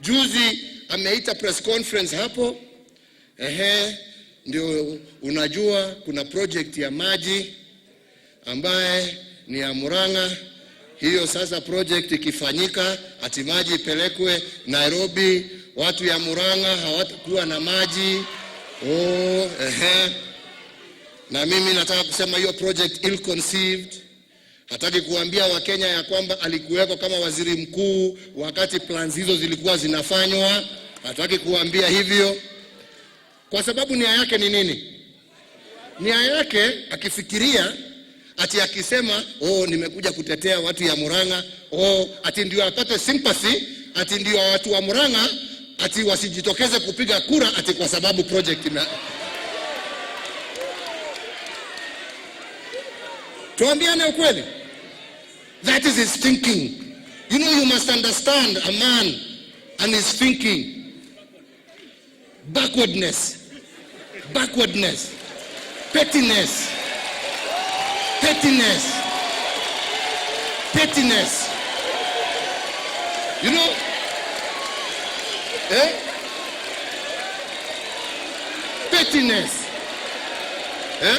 Juzi ameita press conference hapo, ehe, ndio unajua kuna project ya maji ambaye ni ya Murang'a. Hiyo sasa project ikifanyika, ati maji ipelekwe Nairobi, watu ya Murang'a hawatakuwa na maji. Oh, ehe. Na mimi nataka kusema hiyo project ill conceived. Hataki kuambia Wakenya ya kwamba alikuweko kama waziri mkuu wakati plans hizo zilikuwa zinafanywa. Hataki kuambia hivyo kwa sababu nia yake ni nini? Nia yake akifikiria ati akisema, oh, nimekuja kutetea watu ya Murang'a, oh, ati ndio apate sympathy, ati ndio watu wa Murang'a ati wasijitokeze kupiga kura ati kwa sababu project ime. Tuambiane ukweli. That is his thinking. You know, you must understand a man and his thinking. Backwardness. Backwardness. Pettiness. Pettiness. Pettiness. You know? Eh? Pettiness. Eh?